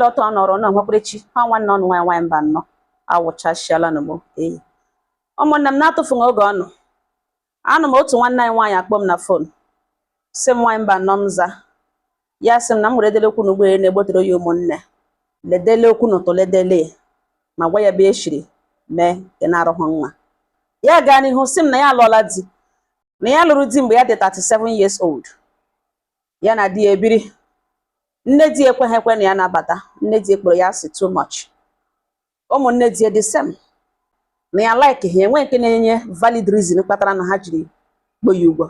Lọta ọ nọrọ na nwekwarechi ha nwanne ọnụ nwaanyị nwaanyị mba nnọọ awụchasịala n'ugbo. Ee, ụmụnne m, na-atụfughị oge ọnụ, anụ m otu nwanne anyị nwaanyị akpọ m na phone, sị m, "Nwaanyị mba nnọọ." M za ya, sị m na m were edele okwu n'ugbo ya na-egbotere ya. Ụmụnne, ledele okwu n'ụtọ, ledele ma gwa ya ebe eshiri mee nke na-arụghị nwa ya. Gaa n'ihu sị m na ya alụọla di, na ya lụrụ di mgbe ya dị 37 years old. Ya na di ya ebiri. Nne di ekweghị ekwe na ya na-abata. Nne di kpọrọ ya asị too much. Ụmụnne di ya the same, na ya like ha enwe nke na-enye valid reason kpatara na ha jiri kpo ya ụgwọ.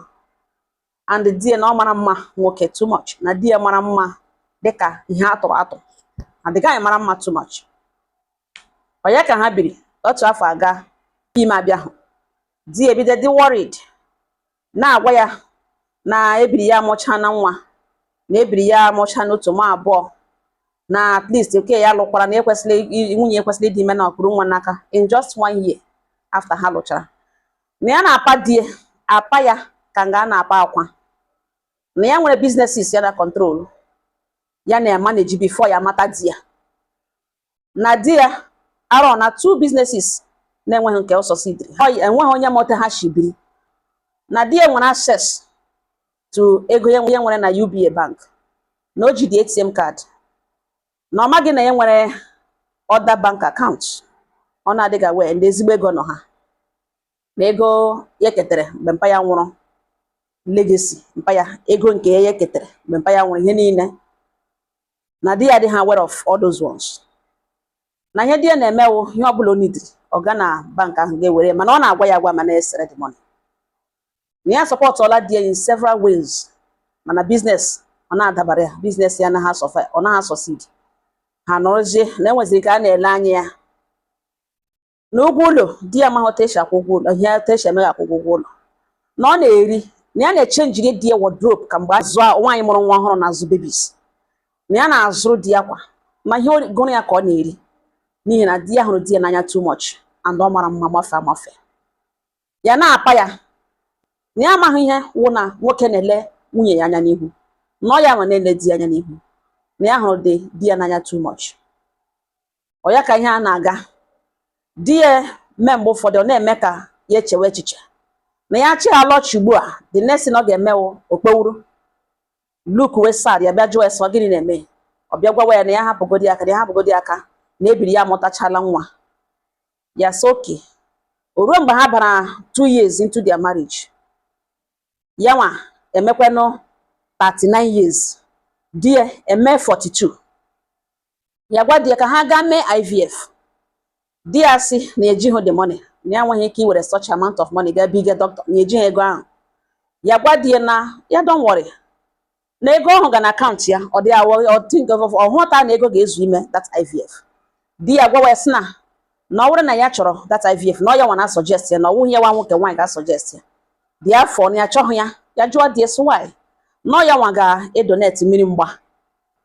And di ya na ọ mara mma nwoke too much, na di ya mara mma dịka ihe atụrụ atụ, na the guy mara mma too much. Ọ ya ka ha biri otu afọ aga, ime abịa hụ di ya ebido dị worried, na-agwa ya na ebiri ya amụcha na nwa, na ebiri ya amụcha n'otu ma abụọ, na at least oke ya lụkwara na ekwesịrị nwunye ekwesịrị ịdị ime na ọkpụrụ nwa n'aka in just one year after ha lụchara. Na ya na-apa di apa ya ka nga a na-apa akwa, na ya nwere businesses ya na control, ya na manage before ya mata di ya, na di ya arọ na two businesses na-enweghị nke ọ succeediri, enweghị onye ma ha shi biri, na di ya nwere access to ego ya nwere na UBA bank, na o ji the ATM card, na ọ maghị na ya nwere other bank account ọ na-adịghị wee ndị ezigbo ego nọ ha, na ego ya ketere mgbe mpa ya nwụrụ, legacy mpa ya, ego nke ya ketere mgbe mpa ya nwụrụ, ihe niile na di ya adịghị aware of all those ones, na ihe di ya na-emewo, ihe ọbụla o nidiri, ọ ga na bank ahụ ga-ewere, mana ọ na-agwa ya agwa ma na-esere the money, na ya supportụọla di ya in several ways, mana business ọ na-adabara ya, business ya anaghị asọfa, ọ naghị succeed. Ha nọrọzie na enweziri ka a na-ele anya ya n'ụgwọ ụlọ. Di ya amaghị otu esi akwụ ụgwọ ụlọ, ihe otu esi eme akwụ ụgwọ ụlọ, na ọ na-eri, na ya na-echangeri di ya wardrobe ka mgbe azụ nwaanyị mụrụ nwa ọhụrụ na-azụ babies, na ya na-azụrụ di ya kwa ma ihe gụrụ ya ka ọ na-eri, n'ihi na di ya hụrụ di ya n'anya too much and ọ mara mma mafe amafe. Ya na-apa ya, na ya amaghị ihe wụ na nwoke na-ele nwunye ya anya n'ihu, na ọ ya nwa na-ele di ya anya n'ihu, na ya hụrụ di ya n'anya too much. Ọ ya ka ihe a na-aga, di ya mee mgbe ụfọdụ ọ na-eme ka ya echewe echiche na ya chịghala ọchị ugbu a, the next thing ọ ga-emewo okpewuru look wee sad. Ya bịa jụọ ya sị, ọ gịnị na-eme? Ọ bịa gwawa ya na ya hapụgodi aka, na ya hapụgodi aka, na ebiri ya amụtachala nwa ya. Sị oke o ruo mgbe ha bara 2 years into their marriage, ya nwa emekwanụ 39 years, di ya eme 42. Ya gwa di ya ka ha gaa mee IVF. Di ya sị na ejighị the money, na ya enweghị ike iwere such amount of money gaa biga doctor, na ejighị ego ahụ. Ya gwa di ya na ya don't worry, na ego ahụ ga na account ya. Ọ dị awọ ọ think of ọ hụta na ego ga-ezu ime that IVF. Di ya gwawa ya sị na ọ bụrụ na ya chọrọ that IVF, na ọ ya nwa na suggest ya, na ọ wụghị ya nwa nwoke nwaanyị ga-suggest ya. Dị afọ na ya chọghị ya. Ya jụọ di ya sị why, na ọ ya nwa ga-edonate mmiri mgba,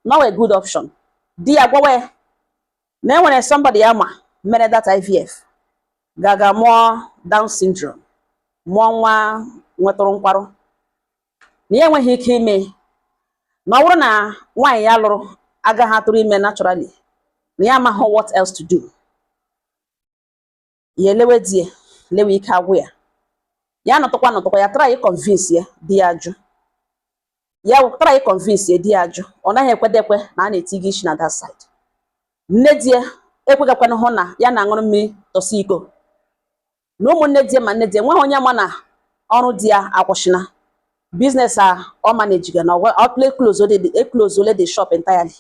na ọ a good option. Di ya gwawa ya na e nwere somebody ya ma mere that IVF ga-aga mụọ Down syndrome, mụọ nwa nwetụrụ nkwarụ, na ya enweghị ike ime, na ọ bụrụ na nwaanyị ya lụrụ agaghị atụrụ ime naturally, na ya amaghị what else to do. Ya elewe di ya, lewe ike agwụ ya. Ya nọtụkwa nọtụkwa, ya try convince ya, di ya ajụ. Ya try convince ya, di ya ajụ. Ọ naghị ekwedekwe na a na-eti gị isi na that side. Nne di ya ekwegakwana hụ na ya na-aṅụrụ mmiri tọsị iko, na ụmụnne di ya ma nne di ya enweghị onye ma na ọrụ di ya akwụsịna, business a ọ managiga, na ọ close e close ole the shop entirely.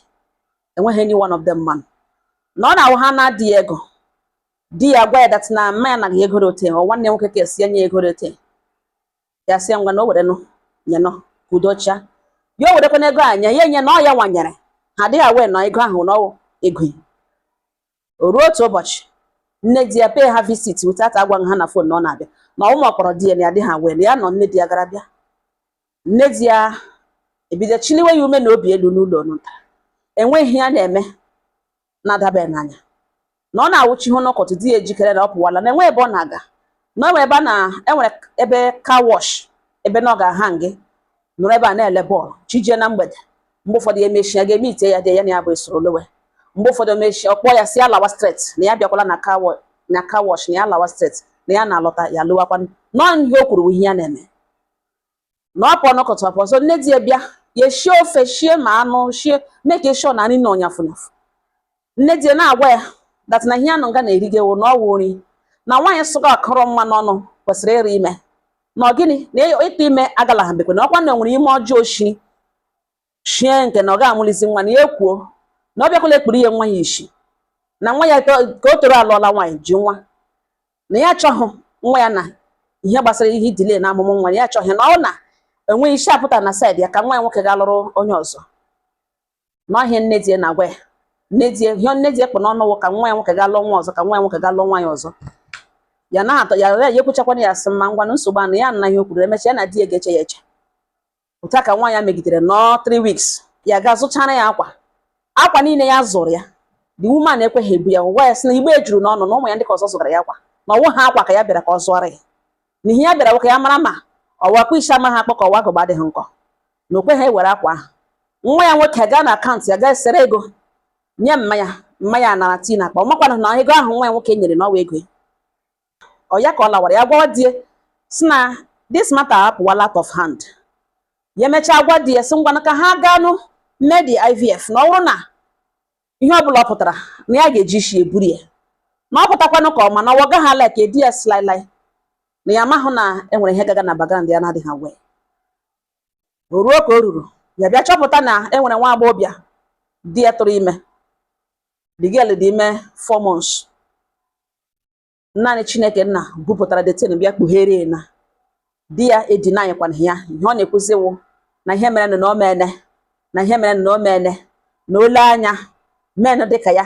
Enweghị any one of them man na ọ na-awụ ha na di ya ego. Di ya gwa ya that na mma ya naghị ego rote, ọ nwanne nwoke ka esi enye ego rote. Ya sị ya ngwa, na o were nụ nyenụ ka udo chia. Ya o werekwana ego a nye ya, enye na ọ ya nwanyere ha adịghị awe na ego ahụ na ọ ego ya. O ruo otu ụbọchị, nne di ya pay ha visit without agwaghị ha na phone na ọ na-abịa, na ụmụ ọkpọrọ di ya na ya adịghị awe na ya nọ. Nne di ya gara bịa, nne di ya ebido chiliwe ya ume na obi elu n'ụlọ nta, enweghị ihe a na-eme na-adabeghị n'anya, na ọ na-awụchi ihu n'ụkọtụ. Di ya ejikere na ọ pụwala, na enwe ebe ọ na-aga, na enwe ebe a na enwere ebe car wash, ebe na ọ ga-aha ngị nọrọ ebe a na-ele bọọlụ chijie na mgbede. Mgbe ụfọdụ ya emechi ya ga-eme ite ya dị ya na ya bụ esoro lowe. Mgbe ụfọdụ mechi, ọ kpọọ ya si ya lawa straight, na ya bịakwala na car na car wash, na ya lawa straight, na ya na-alọta. Ya lụwakwa nọọ. Ihe o kwuru bụ ihe ya na-eme na ọ pụọ n'ụkọtụ apụọ. So nne di ya bịa, ya eshie ofe, shie ma anụ, shie mee ka eshie na nri nọ nyafụ nyafụ. Nne di ya na-agwa ya that na ihe anụ nga na-erigewo na ọwụ nri na nwaanyị sụga akọrọ mma n'ọnụ kwesịrị ịrụ ime na ọ gịnị na ịtụ ime agala ha mbekwe na ọkwa na nwere ime ọjọọ shi shie nke na ọ ga-amụlizi nwa, na ya ekwuo na ọ bịakwala ekpuru ihe nwa ya ishi na nwa ya ka o toro alụọla nwaanyị ji nwa, na ya achọghị nwa ya na ihe gbasara ihe delay na amụmụ nwa ya achọghị, na ọ na enweghị isi apụta na side ya ka nwa ya nwoke ga-alụrụ onye ọzọ. Na ọhịa nne di ya na-agwa ya, nne di ya, ihe nne di ya kpụ n'ọnụ wụ ka nwa ya nwoke ga lụọ nwa ọzọ, ka nwa ya nwoke ga lụọ nwaanyị ọzọ. Ya na-atọ ya ya ekwuchakwana ya, sị mma, ngwanụ, nsogbu anụ ya na ihe o kwuru. Emechaa, ya na di ya ga-eche ya eche. Otu a ka nwa ya megidere nọọ 3 weeks, ya ga zụchara ya akwa. Akwa niile ya zụrụ ya, the woman ekweghị ebu ya. Gwa ya sị na igbe juru n'ọnụ, na ụmụ ya ndị ka ọzọ zụgara ya akwa, na ọwụ ha akwa ka ya bịara ka ọ zụọrọ ya, na ihe ya bịara ka ya mara ma ọwa akwa isi amaghị akpọ ka ọwa agụba adịghị nkọ, na o kweghị ewere akwa ahụ. Nwa ya nwoke gaa na account ya, gaa sere ego nye mmanya, mmanya nara tii na akpa. Ọ makwana na ego ahụ nwa ya nwoke nyere na ọwa ego ya. Ọ ya ka ọ lawara, ya gwawa di ya si na this matter apụwala out of hand. Ya emechaa gwa di ya sị ngwanụ, ka ha gaanụ mee the IVF, na ọ bụrụ na ihe ọbụla ọ pụtara na ya ga-eji isi eburu ya, na ọ pụtakwanụ ka ọma, na ọ gaghị ala ka edi ya sịlaịlaị, na ya amahụ na enwere ihe gaga na background ya na-adịghị aware. O ruo ka o ruru, ya bịa chọpụta na enwere nwa agbọghọbịa di ya tụrụ ime. The girl dị ime 4 months. Naanị Chineke nna bupụtara the thing bịa kpughere ya na di ya edinanyekwana ya. Ihe ọ na-ekwuzi wụ na ihe mere na o mene, na ihe mere na o mene, na ole anya men dịka ya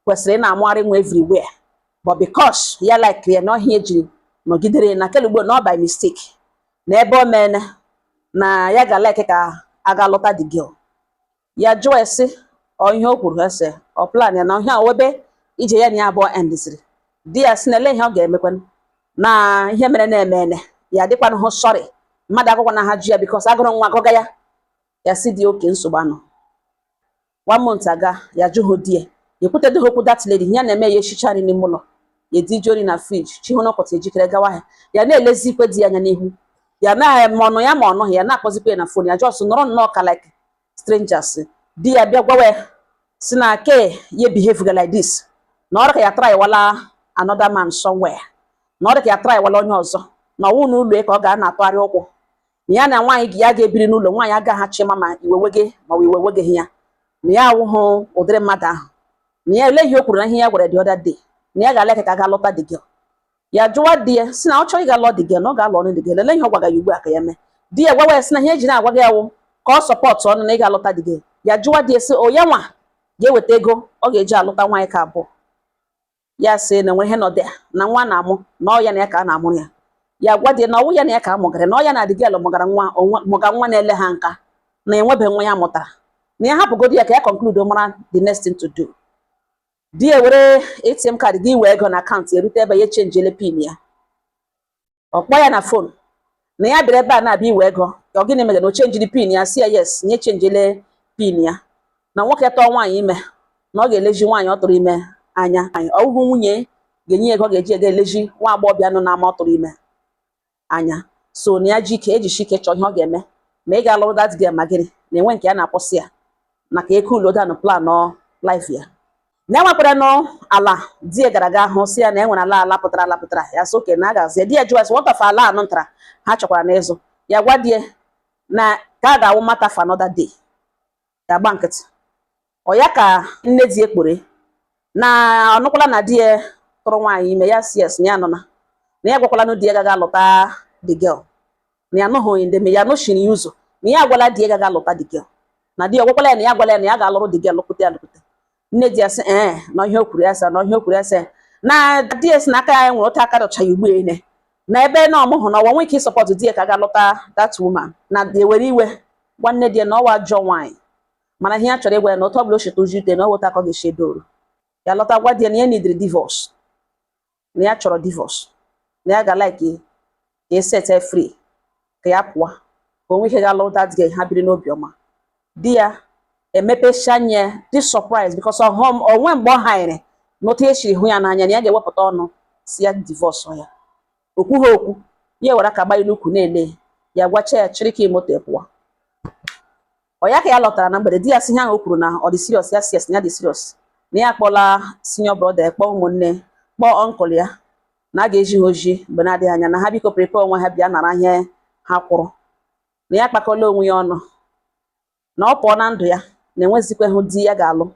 kwesịrị ị na-amụgharị nwa everywhere, but because ya like ya na ọhịa ejiri nọgidere na kelugbo na ọ by mistake, na ebe o mene na ya ga like ka a ga lụta the girl. Ya jụọ ya sị ọ ihe o kwuru ese ọ plan ya na ihe a webe ije ya na ya abụọ endiziri. Di ya sị na ele ihe ọ ga-emekwanụ na ihe mere na-emene ya adịkwanụ hụ sorry, mmadụ akwụkwọ na ha ji ya because agụrụ nwa agụga ya. Ya si dị oke nsogbu anọ. One month aga, ya jụhụ di ya, ya ekwutedoghị okwu that lady. Ihe ya na-eme, ya echicha nri n'ime ụlọ, ya edije ori na fridge, chi hụ n'ụkọta ejikere gawa ahịa. Ya na-elezi ikwe di ya anya n'ihu ya na ma ọnụ ya ma ọ nọghị, ya na-akpọzikwa ya na phone, ya just nọrọ nnọọ ka like strangers. Di ya bịa gwawa ya si na ke ya behave like this, na ọrụ ka ya try wala another man somewhere, na ọrụ ka ya try wala onye ọzọ, na ọwụ n'ụlọ ya ka ọ ga na-atụgharị ụkwụ, na ya na nwaanyị ya ga-ebiri n'ụlọ nwaanyị agaghị achị ma iwe wege ma iwe wegeghị ya, na ya awụghụ ụdịrị mmadụ ahụ, na ya ele ihe o kwuru na ihe ya gwara the other day, na ya ga-ala ka ga lụta the girl. Ya jụwa di ya si na ọ chọrọ ịga lụọ the girl, na ọ ga-alụ ọnụ the girl. Ele ihe ọ gwaga ya ugbu a ka ya mee. Di ya gwawa ya si na ihe eji na-agwa gị awụ ka ọ support ọnụ na ị ga-alụta the girl. Ya jụwa di ya si o ya nwa ga-eweta ego ọ ga-eji alụta nwaanyị ka abụọ. Ya sị na nwere ihe nọ there na nwa na-amụ na ọ ya na ya ka a na-amụrụ ya. Ya gwa di ya na ọwụ ya na ya ka a mụgara, na ọ ya na the girl mụgara nwa mụga nwa na-ele ha nka, na enwebe nwa ya mụtara, na ya hapụgodi ya ka ya conclude mara the next thing to do. Di ya were ATM card gị wee ego na account erute ebe ya echenjiele PIN ya. Ọ kpọọ ya na phone na ya bịara ebe a na-abịa iwe ego, ọ gịnị mere na o chenjiri PIN ya? Si ya yes, na echenjile PIN ya, na nwoke tọọ nwaanyị ime na ọ ga-eleji nwaanyị ọ tụrụ ime anya. Ọwụhụ nwunye ga-enye ya ego ọ ga-eji ego eleji nwa agbọghọbịa nọ n'ama ọ tụrụ ime anya. So na ya ji ike ejisi ike chọọ ihe ọ ga-eme, ma ị ga-alụrụ that girl, ma gịnị na enwe nke ya na-akwụsị ya maka eke ulodan plan life ya, na enwekwara nụ ala di ya gara aga hụ, si ya na enwere ala ala pụtara ala pụtara. Ya sị oke, na a ga-azụ ya. Di ya jụọ ya sị what of ala anụ ntara ha chọkwara na ịzụ? Ya gwa di ya na ka a ga-awụ matter for another day. Ya gba nkịtị. Ọ ya ka nne di ya kpore na ọnụkwala na di ya tụrụ nwaanyị ime. Ya si yes, na ya nọ na ya gwakwala na di ya gaga alụta the girl, na ya anụghị onye ndeme ya nụchiri ya ụzọ, na ya agwala di ya gaga alụta the girl, na di ya gwakwala ya na ya agwala ya na ya ga-alụrụ the girl lụkwute ya lụkwute. Nne di ya sị ee, na ihe o kwuru ya sị na ihe o kwuru ya sị na di ya sị na aka ya nwere otu aka dọcha ya ugbu ene na ebe na ọmụhụ na ọwa nwee ike ịsupport di ya ka ga lụta that woman, na ewere iwe gwa nne di ya na ọwa ajọ nwaanyị. Mana ihe ya chọrọ ịgwa ya na otu ọbụla o si tozu ute na ọ weta aka ọ ga-esi edoru ya lọta. Gwa di ya na ya nidiri divorce, na ya chọrọ divorce, na ya ga like ka e set ya free, ka ya pụọ, ka o nwee ike ga lụrụ that girl, ha biri n'obi ọma. Di ya Emepecha anya dị surprise because ọhụm onwe mgbe ọ hanyere n'otu esiri hụ ya n'anya na ya ga-ewepụta ọnụ si ya divorce ya. Okwu ha okwu ya were aka gbanye n'ukwu na-ele ya, gwacha ya chịrị ka moto pụọ. Ọ ya ka ya lọtara na mgbede, di ya si ihe ahụ o kwuru na ọ dị serious. Ya si yes, na ya dị serious, na ya akpọla senior brother ya, kpọọ ụmụnne, kpọọ uncle ya, na a ga-eji ha oji mgbe na-adịghị anya, na ha biko prepare onwe ha bịa nara ihe ha kwụrụ, na ya kpakọla onwe ya ọnụ na ọ pụọ na ndụ ya, na enwezikwa hụ di ya ga-alụ,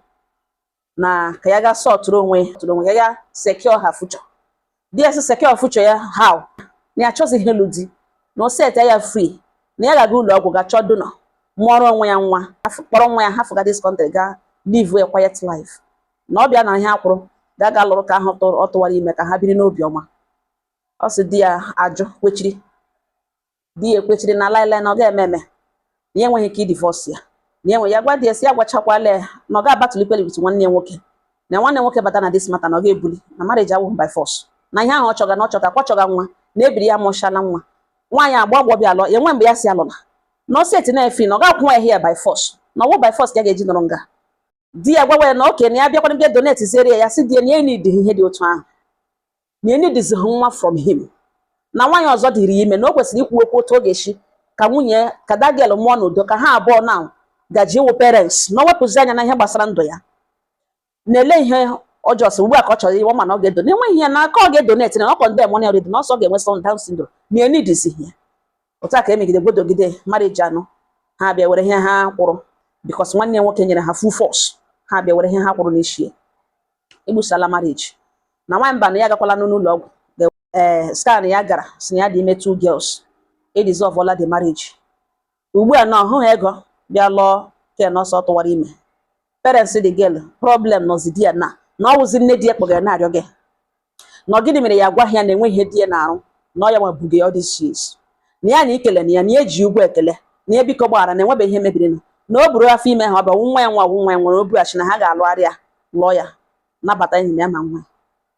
na ka ya ga sọtụrụ onwe tụrụ onwe ya, ya secure her future. Di ya sị secure future ya how? Na ya achọzighị ịlụ di, na o set ya free, na ya ga-aga ụlọ ọgwụ ga chọọ donor, mụọrọ onwe ya nwa, kpọrọ nwa ya hafụga this country, ga live a quiet life, na ọ bịa na ihe akwụrụ ga ga lụrụ ka ahụ ọ tụwara ime, ka ha biri n'obi ọma. Ọ sị di ya ajụ kwechiri, di ya ekwechiri na laịlaị, na ọ ga-eme eme, na ya enweghị ike idivorce ya, na enwe ya gwa di ya si ya gwachakwala ya na ọ ga-abatụlikwele with nwanne ya nwoke, na nwanne nwoke bata na this matter na ọ ga-ebuli na marriage awụghị by force, na ihe ahụ ọ chọga na ọ chọga kwa chọga nwa na ebiri ya mụchala nwa nwaanyị agba ọgbọ bịa alọ ya enwe mgbe ya si alụla, na o seti na-efi na ọ ga-akwụ nwa ya here by force, na ọwụ by force ka ya ga-eji nọrọ nga. Di ya gwawa ya na oke na ya bịakwana bịa donate ziere ya. Ya si di ya na ya need ihe dị otu ahụ, na ya needizi nwa from him, na nwaanyị ọzọ dịrị ya ime, na o kwesịrị ikwu okwu otu ọ ga-esi ka nwunye ka that girl mụọ n'udo, ka ha abụọ na gaji ịwụ parents, na o wepụzi anya na ihe gbasara ndụ ya, na-ele ihe ọjọọ sị ugbu a ka ọ chọrọ iwe, mana ọ ga-edo na enweghị ihe na aka ọ ga-edonate, na ọ condemn money already, na ọsọ ga-enwe some Down syndrome, na ya needizi ya. Otu a ka emegide gwodogide marriage anọ ha bịa were ihe ha kwụrụ, because nwanne ya nwoke nyere ha full force. Ha bịa were ihe ha kwụrụ n'isi ya, egbusala marriage. Na nwaanyị mba na ya agakwala n'ụlọ ọgwụ, ee, scan ya gara si na ya dị ime two girls. E dissolve the marriage ugbu a, na ọhụghị ego bịa lụọ ke na ọsọ tụwara ime. Parents the girl problem nọzi di ya na na ọ wụzi nne di ya kpọgara na-arịọ gị na ọ gịnị mere ya agwaghị ya na enweghị ihe di ya na-arụ, na ọ ya nwa buge all these years, na ya na ikele na ya na ya eji ụgwọ ekele na ya biko gbaghara na enwebeghị ihe mebiri, na o buru afọ ime ha ọ bụ nwa ya nwa ọwụ nwa ya nwere obughachi, na ha ga-alụgharị ya, lụọ ya, nabata enyi ya ma nwa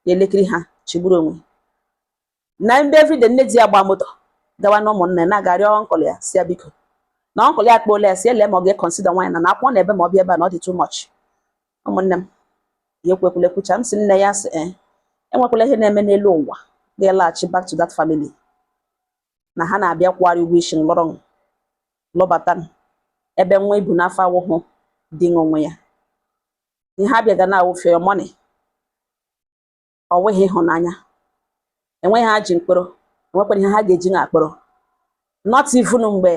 ya elekiri ha chigburu onwe na mgbe everyday nne di ya gba moto gawa na ụmụnne na-aga rịọ uncle ya, si ya biko, na uncle ya akpọọla ya, si ele ma ọ ga-econsider nwaanyị na akwụkwọ na ebe ma ọ bịa ebe a, na ọ dị too much. Ụmụnne m, ya ekwekwula ekwucha m si nne ya sị ee, enwekwala ihe na-eme n'elu ụwa ga-elaghachi back to that family, na ha na-abịa kwụgharị ụgwọ isi nlọrọ lọbata ebe nwa ibu n'afọ awụhụ dị onwe ya. Ihe ha bịaga na awụ for your money, ọ nweghị ịhụnanya, enweghị ha ji mkpụrụ, enwekwara ihe ha ga-eji na akpụrụ, not even mgbe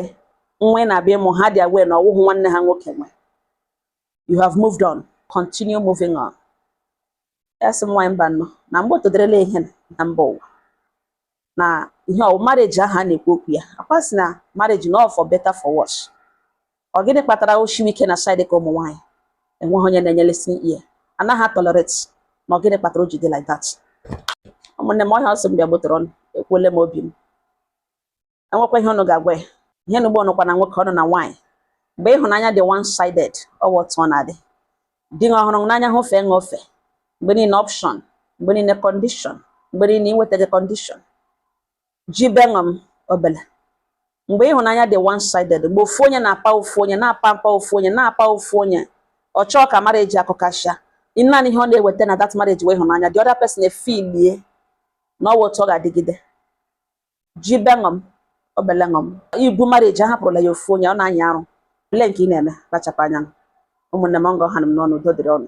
nwa ị na-abịa ịmụ ha dị aware na ọwụhụ nwanne ha nwoke nwe. You have moved on, continue moving on. Ya sị m nwaanyị mba nnọọ na mgbe o toderela ihe na mba ụwa na ihe ọ marriage ahụ a na-ekwu okwu ya akwa sị na marriage na all for better for worse. Ọ gịnị kpatara o shiwe ike na side ka ụmụ nwaanyị enweghị onye na-enye listening ear, anaghị tolerate, na ọ gịnị kpatara o ji dị like that? Ụmụnne m, ọhịa ọsọ m bịa gbotere ọnụ ekwuole m obi m. Enwekwa ihe ọnụ ga-agwa ya ihe na ugbo ọnụkwa na nwoke ọnụ na nwaanyị mgbe ịhụnanya dị one sided, ọ bụ otu ọ na-adị. Di gị ọhụrụ n'anya hụfee ṅofe mgbe niile, option mgbe niile, condition mgbe niile, inweta gị condition ji beṅụ m obele. Mgbe ịhụnanya dị one sided, mgbe ofu onye na-apa ofu onye na-apa mpa ofu onye na-apa ofu onye, ọ chọọ ka marriage akụkasịa, naanị ihe ọ na-eweta na that marriage wee ịhụnanya, the other person efilie na ọ wụ otu ọ ga-adịgide. Ji beṅụ m obele ṅụ m ibu marriage ahapụrụla ya ofu onye ọ na-anya arụ. Lee nke ị na-eme, kpachapụ anya. Ụmụnne m, ọngọ ha m n'ọnụ. Udo dịrị ọnụ.